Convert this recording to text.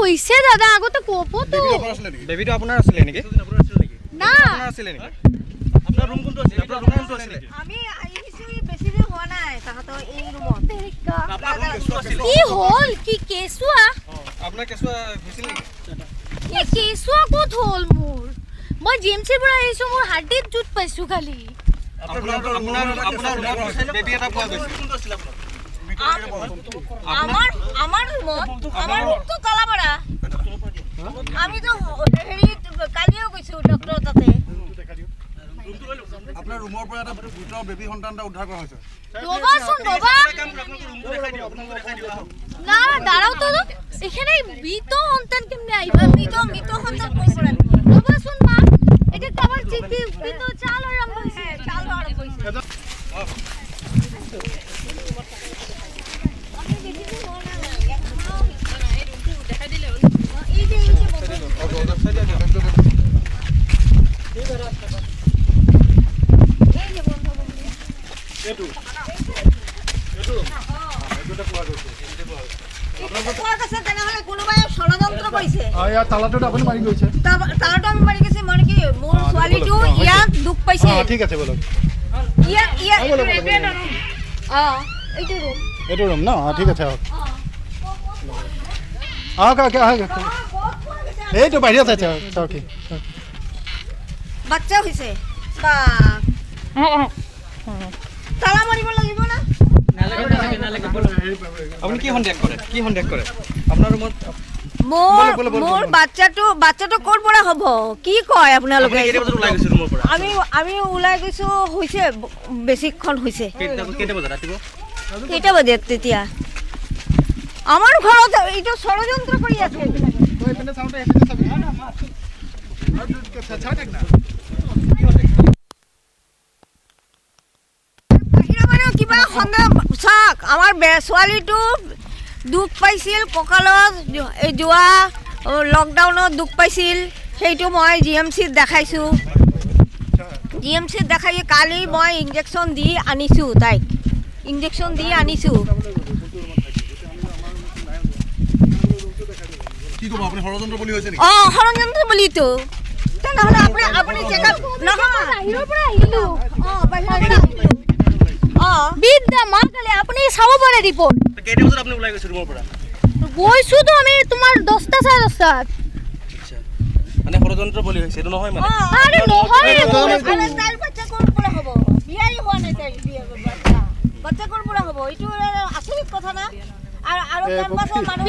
হৈছে দাদা আগতে ক'ব তো। বেবীটো আপোনাৰ আছিলে নেকি? না। আপোনাৰ আছিলে নেকি? আপোনাৰ ৰুম কোনটো আছিলে? আপোনাৰ ৰুম কোনটো আছিলে? আমি আহিছো, বেছি দিন হোৱা নাই তাহাঁতৰ এই ৰুমত। আপোনাৰ ৰুম কোনটো আছিলে? কি হ'ল? কি কেঁচুৱা? আপোনাৰ কেঁচুৱা হৈছিল নেকি? এই কেঁচুৱা ক'ত হ'ল মোৰ? মই জি এম চিৰ পৰা আহিছো, মোৰ হাৰ্ডিত জোট পাইছো খালি। আপোনাৰ ৰুমত বেবী এটা পোৱা গৈছে। কোনটো আছিলে আপোনাৰ? আমাৰ ৰুমত, আমাৰ ৰুমটো তলা মাৰা। আমিতো হেৰি কালিও গৈছো ডক্টৰৰ তাতে। আপোনাৰ ৰুমৰ পৰা এটা মৃত বেবী সন্তান এটা উদ্ধাৰ কৰা হৈছে। ৰ'বাচোন, ৰ'বা। না, দাঁড়াও তো। এখানে মৃত সন্তান কেমনে আইব? মৃত সন্তান ক'ৰ পৰা আহিব? ৰ'বাচোন মা, এটা তো আবাৰ চিঠি মৃত চাল আৰম্ভ হয়েছে। চাল আৰম্ভ হৈছে। আমি বেছি দিন হোৱা নাই, একমাহ হৈছে। এই যে বন্ধ। এই যে বন্ধ বন্ধ। এইটো পোৱা গৈছে, তেনেহ'লে কোনোবাই ষড়যন্ত্ৰ কৰিছে। ইয়াত তালাটোত আপুনি মাৰি গৈছে? তালাটো আমি মাৰি গৈছে, মানে কি মোৰ ছোৱালীটো ইয়াত দুখ পাইছে। ঠিক আছে, বলক। ইয়াত এইটো ৰুম। এইটো ৰুম ন? ঠিক আছে, আহক আহক আহক আহক। এইটো বাহিৰত আছে, চাওক। বাচ্চা হৈছে বা তালা মাৰিব লাগিব না? আপুনি কি সন্দেহ কৰে? কি সন্দেহ কৰে আপোনাৰ ৰুমত? মোৰ বাচ্চাটো ক'ৰ পৰা হ'ব? কি কয় আপোনালোকে? কেইটা বজাত ওলাই গৈছে ৰুমৰ পৰা? আমি ওলাই গৈছো, হৈছে বেছিক্ষণ হৈছে। কেইটা বজাত ৰাতিপুৱা? কেইটা বজাত তেতিয়া? আমাৰ ঘৰত এইটো ষড়যন্ত্ৰ কৰি আছে। বাহিৰা মানুহ কিবা সন্দেহ, চাওক, আমাৰ ছোৱালীটো দুখ পাইছিল কঁকালত, এই যোৱা লকডাউনত দুখ পাইছিল। সেইটো মই জি এম চিত দেখাইছোঁ। জি এম চিত দেখাই কালি মই ইনজেকশ্যন দি আনিছোঁ, তাইক ইনজেকশ্যন দি আনিছোঁ। কি ক'ব আপুনি, ষড়যন্ত্ৰ বুলি হৈছে নেকি? অঁ, ষড়যন্ত্ৰ বুলিতো। তেনেহ'লে আপুনি চেক আপ নহয়। বাহিৰৰ পৰা আহিলো। অঁ, বাহিৰৰ পৰা আহিলোঁ। অঁ। বিদ্যা মা কালি আপুনি চাব পাৰে ৰিপৰ্ট। কেইটা বজাত আপুনি ওলাই গৈছে ৰুমৰ পৰা? গৈছো তো আমি তোমাৰ 10টা 10:30টাত। মানে ষড়যন্ত্ৰ বলি হৈছে এইটো নহয় মানে? আৰে নহয়। তাইৰ বাচ্চা ক'ৰ পৰা হ'ব? বিয়াই হোৱা নাই তাইৰ, বাচ্চা ক'ৰ পৰা হ'ব? এইটো আচৰিত কথা না? আৰু আৰু কেম্পাছৰ মানুহ